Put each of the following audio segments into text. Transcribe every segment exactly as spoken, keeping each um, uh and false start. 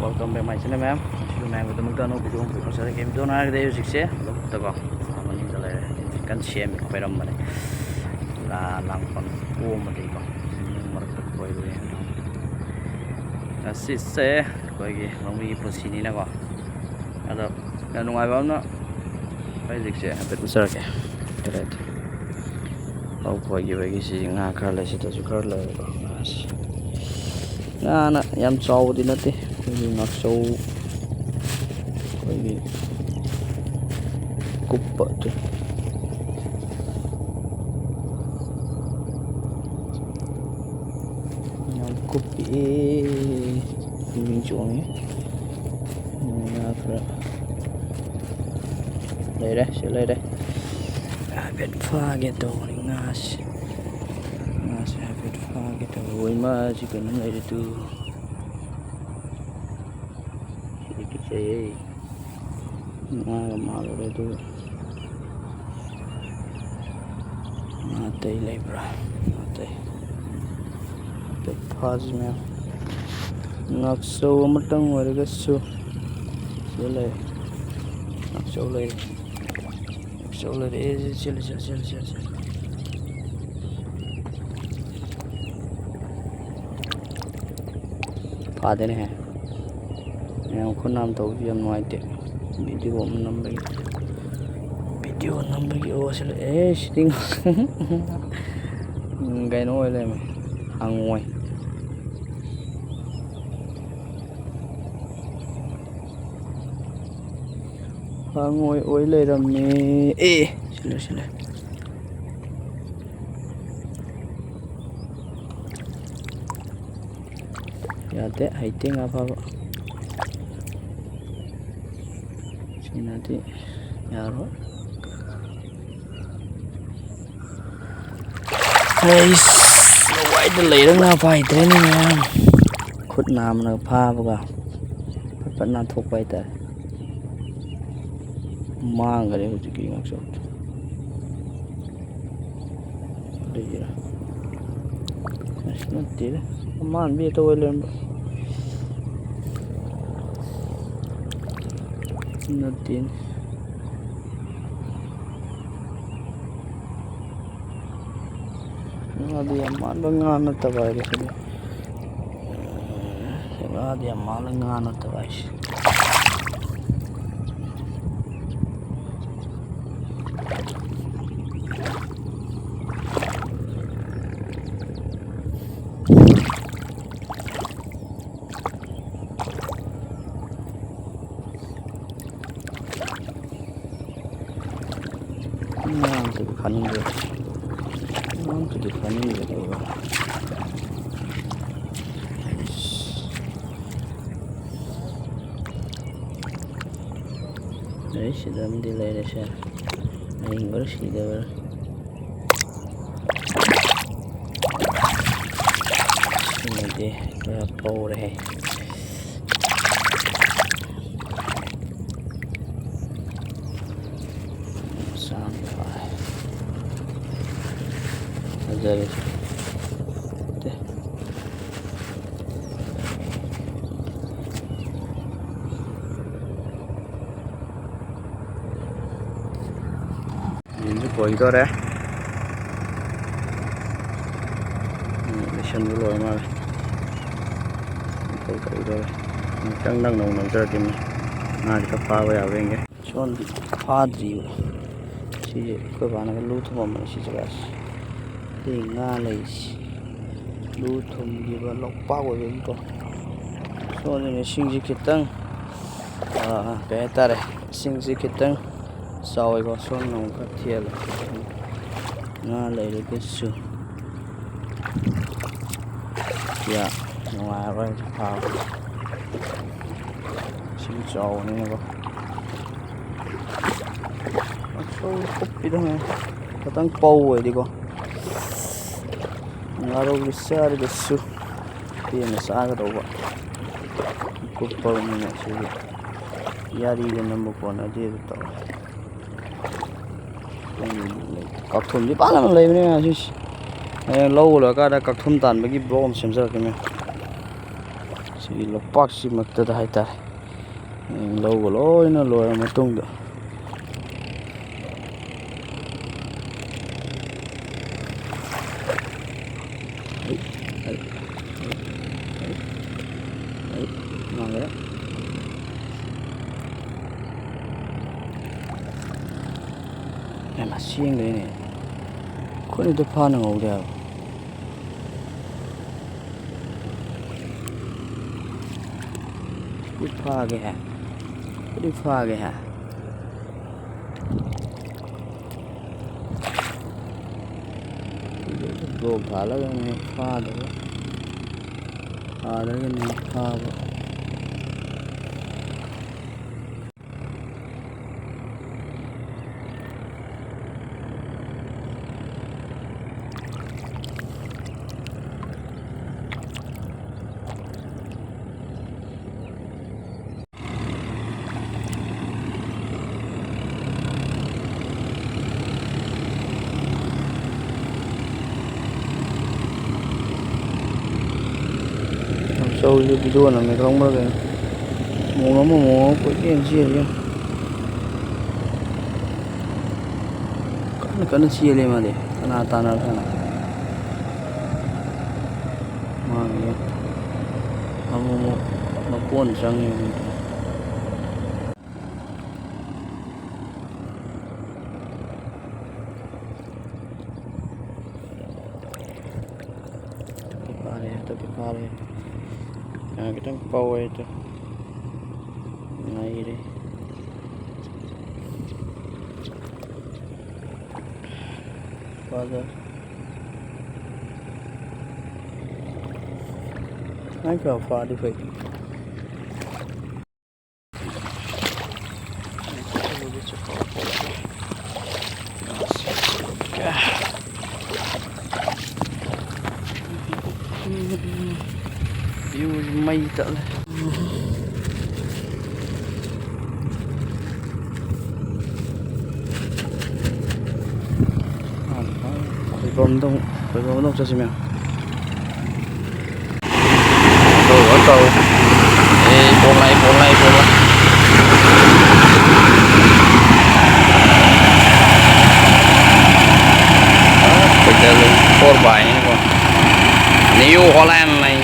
Welcome back my channel, ꯃꯌꯥꯝ꯫ ꯉꯁꯤꯁꯨ ꯃꯌꯥꯝꯒꯤꯗꯃꯛꯇ ꯑꯅꯧꯕ video ꯑꯃ ꯄꯨꯊꯣꯛꯆꯔꯛꯀꯦ꯫ Video ꯍꯥꯏꯔꯒꯗꯤ ꯑꯩ ꯍꯧꯖꯤꯛꯁꯦ ꯂꯧꯕꯨꯛꯇꯀꯣ, ꯃꯅꯤꯡꯗ ꯂꯩꯔꯦ꯫ ꯀꯟꯅ ꯁꯦꯝꯃꯤ, ꯈꯣꯏꯔꯝꯕꯅꯦ꯫ ꯂꯥ ꯂꯥꯡꯐꯝ ꯀꯣꯝꯕꯗꯒꯤꯀꯣ, ꯏꯃꯨꯡ ꯃꯔꯛꯇ ꯈꯣꯏꯔꯨꯔꯦ꯫ ꯉꯁꯤꯁꯦ ꯑꯩꯈꯣꯏꯒꯤ ꯂꯧꯃꯤꯒꯤ ꯄꯨꯟꯁꯤꯅꯤꯅꯀꯣ꯫ ꯑꯗꯣ ꯌꯥꯝ ꯅꯨꯡꯉꯥꯏꯕ ꯑꯃꯅ, ꯑꯩ ꯍꯧꯖꯤꯛꯁꯦ ꯍꯥꯏꯐꯦꯠ ꯎꯠꯆꯔꯛꯀꯦ꯫ ꯂꯧ ꯈꯣꯏꯈꯤꯕꯒꯤ ꯁꯤ ꯉꯥ ꯈꯔ ꯂꯩ, ꯁꯤꯗꯁꯨ ꯈꯔ ꯂꯩꯔꯦꯀꯣ ꯉꯥꯁꯤ꯫ ꯉꯥꯅ ꯌꯥꯝ ꯆꯥꯎꯕꯗꯤ ꯅꯠꯇꯦ, ꯑꯩꯈꯣꯏꯒꯤ ꯉꯥꯛꯆꯧ, ꯑꯩꯈꯣꯏꯒꯤ ꯀꯨꯞꯄ ꯑꯗꯨ꯫ ꯌꯥꯝ ꯀꯨꯞꯄꯤꯛꯑꯦ꯫ ꯄꯨꯛꯅꯤꯡ ꯆꯣꯡꯉꯦ꯫ ꯉꯥ ꯈꯔ ꯂꯩꯔꯦ, ꯁꯤ ꯂꯩꯔꯦ꯫ ꯍꯥꯏꯐꯦꯠ ꯐꯥꯒꯦ ꯇꯧꯕꯅꯤ ꯉꯥꯁꯤ꯫ ꯉꯥꯁꯤ ꯍꯥꯏꯐꯦꯠ ꯐꯥꯒꯦ ꯇꯧꯕ꯫ ꯏꯃꯥꯁꯤ ꯀꯩꯅꯣ ꯂꯩꯔꯦ ꯇꯨ꯫ ꯁꯤꯗꯤ ꯀꯤꯖꯩꯌꯦ꯫ ꯉꯥꯒ ꯃꯥꯜꯂꯨꯔꯦ ꯑꯗꯨꯒ꯫ ꯉꯥ ꯑꯇꯩ ꯂꯩꯕ꯭ꯔꯥ? ꯉꯥ ꯑꯇꯩ꯫ ꯍꯥꯏꯐꯦꯠ ꯐꯥꯁꯤ ꯃꯌꯥꯝ꯫ ꯉꯥꯛꯆꯧ ꯑꯃꯇꯪ ꯑꯣꯏꯔꯒꯁꯨ꯫ ꯁꯤꯗ ꯂꯩ꯫ ꯉꯥꯛꯆꯧ ꯂꯩ꯫ ꯉꯥꯛꯆꯧ ꯂꯩꯔꯦ꯫ ꯑꯦ, ꯆꯦꯜꯂꯦ, ꯆꯦꯜꯂꯦ, ꯆꯦꯜꯂꯦ, ꯆꯦꯜꯂꯦ, ꯆꯦꯜꯂꯦ꯫ ꯐꯥꯗꯦꯅꯦꯍꯦ꯫ ꯃꯌꯥꯝ ꯈꯨꯠ ꯅꯥꯝ ꯇꯧꯕꯁꯨ ꯌꯥꯝ ꯅꯨꯡꯉꯥꯏꯇꯦ꯫ Video ꯑꯃ ꯅꯝꯕꯒꯤ꯫ Video ꯅꯝꯕꯒꯤ ꯑꯣ ꯁꯤ ꯂꯩ꯫ ꯑꯦ, ꯁꯤꯗꯤ ꯉꯥ-, ꯀꯩꯅꯣ ꯑꯣꯏ ꯂꯩꯔꯝꯃꯦ꯫ ꯍꯪꯉꯣꯏ꯫ ꯍꯪꯉꯣꯏ ꯑꯣꯏ ꯂꯩꯔꯝꯃꯦ꯫ ꯑꯦ, ꯁꯤꯂꯦ, ꯁꯤꯂꯦ꯫ ꯌꯥꯗꯦ, ꯍꯩꯇꯦ ꯉꯥ ꯐꯥꯕ꯫ ꯁꯤꯅꯗꯤ ꯌꯥꯔꯣꯏ꯫ ꯑꯩꯁ, ꯂꯋꯥꯏꯗ ꯂꯩꯔ ꯉꯥ ꯐꯥ ꯍꯩꯇ꯭ꯔꯦꯅꯦ ꯃꯌꯥꯝ꯫ ꯈꯨꯠ ꯅꯥꯝꯃꯅ ꯐꯥꯕꯒ ꯐꯠ ꯐꯠ ꯅꯥꯟꯊꯣꯛꯄ ꯍꯥꯏꯇꯥꯔꯦ꯫ ꯃꯥꯡꯈꯔꯦ ꯍꯧꯖꯤꯛꯀꯤ ꯉꯥꯛꯆꯧꯗꯣ꯫ ꯂꯩꯒꯦꯔꯥ? ꯑꯁ, ꯅꯠꯇꯦꯗ꯫ ꯑꯃꯥꯟꯕꯤ ꯍꯦꯛꯇ ꯑꯣꯏ ꯂꯩꯔꯝꯕ꯫ ꯅꯠꯇꯦꯅꯦ꯫ ꯉꯥꯗꯤ ꯌꯥꯝ ꯃꯥꯟꯕ ꯉꯥ ꯅꯠꯇꯕ ꯍꯥꯏꯗꯤ ꯁꯤꯗꯤ꯫ ꯉꯥꯗꯤ ꯌꯥꯝ ꯃꯥꯟꯕ ꯉꯥ ꯅꯠꯇꯕ ꯍꯥꯏꯁꯦ꯫ ꯑꯉꯥꯡꯁꯤꯗꯤ ꯐꯥꯅꯤꯡꯗꯦ꯫ ꯑꯉꯥꯡꯁꯤꯗꯤ ꯐꯥꯅꯤꯡꯗꯦ꯫ ꯑꯩ ꯁꯤꯗ ꯑꯃꯗꯤ ꯂꯩꯔꯦꯁꯦ꯫ ꯑꯍꯤꯡꯕꯔ ꯁꯤꯗꯕꯔ꯫ ꯁꯤꯃꯗꯤ ꯈꯔ ꯄꯧꯔꯦꯍꯦ꯫ ꯃꯆꯥ ꯑꯃ ꯐꯥꯔꯦ꯫ ꯐꯖꯔꯦ꯫ ꯇꯦ꯫ ꯌꯦꯟꯁꯨ ꯀꯣꯏꯗꯣꯔꯦ꯫ ꯎꯝ, ꯂꯣꯏꯁꯟꯕ ꯂꯣꯏꯔ ꯃꯥꯜꯂꯦ꯫ ꯀꯣꯏ ꯀꯣꯏꯗꯣꯔꯦ꯫ ꯉꯥꯛꯇꯪ ꯅꯪꯅ ꯑꯃꯨꯛ ꯅꯝꯖꯔꯛꯀꯦꯅꯦ꯫ ꯉꯥꯁꯦ ꯈꯔ ꯐꯥꯕ ꯌꯥꯕ꯭ꯔꯥ ꯌꯦꯡꯒꯦ꯫ ꯁꯣꯝꯗꯤ ꯐꯥꯗ꯭ꯔꯤꯕ꯫ ꯁꯤꯁꯦ ꯑꯩꯈꯣꯏ ꯕꯥꯅꯒ ꯂꯨ ꯊꯨꯝꯃꯝꯕꯅꯦ ꯁꯤ ꯖꯒꯥꯁꯦ꯫ ꯁꯤ ꯉꯥ ꯂꯩꯁꯤ꯫ ꯂꯨ ꯊꯨꯝꯈꯤꯕ ꯂꯣꯛꯄꯥꯛ ꯑꯣꯏꯕꯒꯤꯀꯣ꯫ ꯁꯣꯝꯗꯅ ꯏꯁꯤꯡꯁꯤ ꯈꯤꯇꯪ, ꯑꯥ, ꯀꯩ ꯍꯥꯏꯇꯥꯔꯦ, ꯏꯁꯤꯡꯁꯤ ꯈꯤꯇꯪ ꯆꯥꯎꯋꯦꯀꯣ꯫ ꯁꯣꯝꯅ ꯑꯃꯨꯛ ꯈꯔ ꯊꯦꯜꯂꯦ꯫ ꯉꯥ ꯂꯩꯔꯒꯁꯨ ꯀꯌꯥ ꯅꯨꯡꯉꯥꯏꯔꯣꯏ ꯐꯥꯕ꯫ ꯏꯁꯤꯡ ꯆꯥꯎꯕꯅꯤꯅꯀꯣ꯫ ꯑꯆꯧꯕ ꯀꯨꯞꯄꯤꯗ ꯍꯪꯉꯦ꯫ ꯈꯤꯇꯪ ꯄꯧ ꯑꯣꯏꯗꯤꯀꯣ꯫ ꯉꯥꯔꯧꯒꯤ ꯆꯥꯔꯒꯁꯨ ꯄꯦꯟꯅ ꯆꯥꯒꯗꯧꯕ꯫ ꯀꯨꯞꯄꯕꯅꯤꯅ ꯁꯤꯒꯤ ꯌꯥꯔꯤꯒ ꯅꯝꯕ ꯀꯣꯟꯅꯗꯦ ꯑꯗꯨ ꯇꯧꯔꯦ꯫ ꯀꯥꯛꯊꯨꯝꯗꯤ ꯐꯖꯅ ꯂꯩꯕꯅꯦ ꯉꯁꯤꯁꯦ꯫ ꯍꯌꯦꯡ ꯂꯧꯕ ꯂꯣꯏꯔꯀꯥꯟꯗ ꯀꯥꯛꯊꯨꯝ ꯇꯥꯟꯕꯒꯤ vlog ꯑꯃ ꯁꯦꯝꯖꯔꯛꯀꯦ ꯃꯌꯥꯝ꯫ ꯁꯤꯒꯤ ꯂꯣꯛꯄꯥꯛꯁꯤꯃꯛꯇꯗ ꯍꯥꯏꯇꯥꯔꯦ꯫ ꯂꯧꯕ ꯂꯣꯏꯅ ꯂꯣꯏꯔ ꯃꯇꯨꯡꯗ, ꯑꯩ, ꯑꯩ, ꯑꯩ, ꯑꯩ, ꯑꯩ, ꯃꯥꯡꯈ꯭ꯔꯦ꯫ ꯌꯥꯝ ꯁꯦꯡꯗ꯭ꯔꯦꯅꯦ꯫ ꯑꯩꯈꯣꯏꯅꯗ ꯐꯥꯅ ꯉꯧꯗꯦ ꯍꯥꯏꯕ꯫ ꯐꯥꯒꯦ ꯍꯥꯏ꯫ ꯐꯥꯒꯦ ꯍꯥꯏ꯫ ꯕ꯭ꯂꯣꯛ ꯊꯥꯜꯂꯒꯅꯦ ꯐꯥꯗꯕ, ꯊꯥꯗ꯭ꯔꯒꯅꯦ ꯐꯥꯕ꯫ ꯌꯥꯝ ꯆꯥꯎꯋꯤꯗ, ꯚꯤꯗꯤꯑꯣ ꯅꯝꯃꯦ ꯈꯪꯕ꯭ꯔꯥ ꯀꯩꯅꯣ? ꯃꯣꯡ ꯑꯃ ꯃꯣꯡ ꯑꯃ ꯀꯣꯏꯆꯦꯟ ꯆꯦꯜꯂꯤ꯫ ꯀꯟꯅ ꯀꯟꯅ ꯆꯦꯜꯂꯤ ꯃꯥꯗꯤ꯫ ꯀꯅꯥ ꯇꯥꯟꯅꯔ ꯁꯥꯟꯅ? ꯃꯥꯒꯤ ꯑꯃꯨꯛ ꯑꯃꯨꯛ ꯃꯀꯣꯟ ꯆꯪꯉꯤ꯫ ꯍꯟꯗꯛꯇꯤ ꯐꯥꯔꯦ, ꯍꯟꯗꯛꯇꯤ ꯐꯥꯔꯦ꯫ ꯉꯥ ꯈꯤꯇꯪ ꯄꯧꯋꯦ ꯑꯗꯣ꯫ ꯉꯥꯏꯔꯦ꯫ ꯐꯥꯖꯔꯦ꯫ ꯁꯨꯃꯥꯏꯅ ꯈꯔ ꯐꯥꯔꯗꯤ ꯐꯩ꯫ ꯚ꯭ꯌꯨꯁꯤ ꯃꯩ ꯇꯠꯂꯦ꯫ ꯈꯣꯏꯕꯝꯗ ꯑꯃꯨꯛ, ꯈꯣꯏꯕꯝꯗ ꯑꯃꯨꯛ ꯆꯠꯁꯤ ꯃꯌꯥꯝ꯫ ꯇꯧ, ꯇꯧ꯫ ꯑꯦ, ꯏꯕꯣꯛ ꯂꯥꯛꯑꯦ, ꯏꯕꯣꯛ ꯂꯥꯛꯑꯦ, ꯏꯕꯣꯛ ꯂꯥꯛꯑꯦ꯫ Four by ꯅꯤꯀꯣ, New Holland ꯅꯤ꯫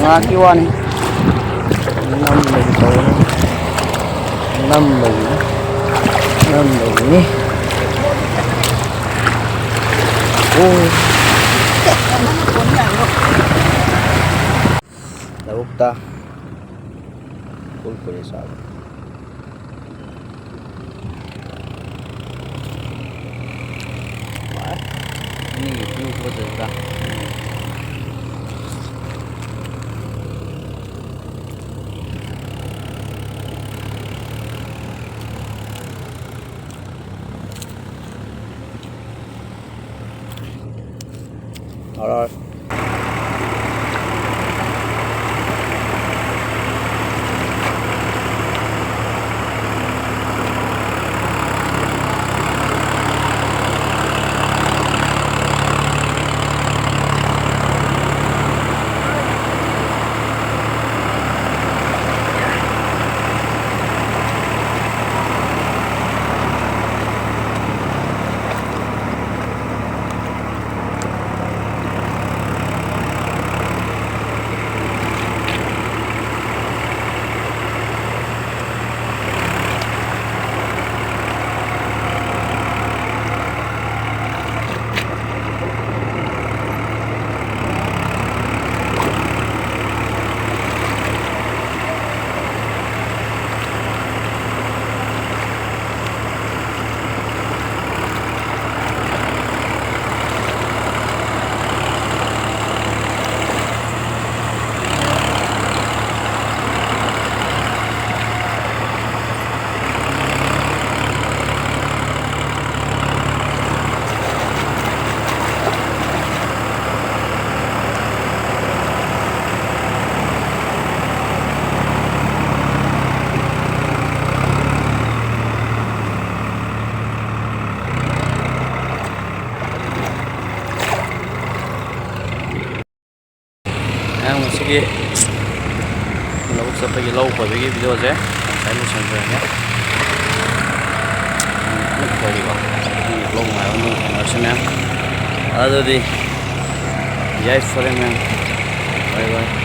ꯉꯥꯏꯍꯥꯛꯀꯤ ꯋꯥꯅꯤ꯫ ꯅꯝꯕꯒꯤ ꯇꯧꯕꯅꯤ꯫ ꯅꯝꯕꯒꯤ, ꯅꯝꯕꯒꯤꯅꯤ꯫ ꯑꯣ꯫ ꯂꯧꯕꯨꯛꯇ ꯀꯨꯜ ꯀꯨꯂꯦ ꯆꯥꯕ꯫ ꯃꯤꯒꯤ view ꯐꯖꯗ꯭ꯔꯥ? Alright. ꯂꯧꯕꯨꯛ ꯆꯠꯄꯒꯤ, ꯂꯧ ꯈꯣꯏꯕꯒꯤ ꯚꯤꯗꯤꯑꯣꯁꯦ ꯉꯁꯥꯏ ꯂꯣꯏꯁꯤꯟꯖꯔꯒꯦ꯫ ꯑꯃꯨꯛ ꯈꯣꯏꯔꯤꯀꯣ꯫ ꯑꯃꯨꯛ ꯂꯧ ꯉꯥꯏꯕ ꯑꯃꯨꯛ ꯊꯦꯡꯅꯔꯁꯤ ꯃꯌꯥꯝ꯫ ꯑꯗꯨꯗꯤ ꯌꯥꯏꯐꯔꯦ ꯃꯌꯥꯝ꯫ ꯕꯥꯏ ꯕꯥꯏ꯫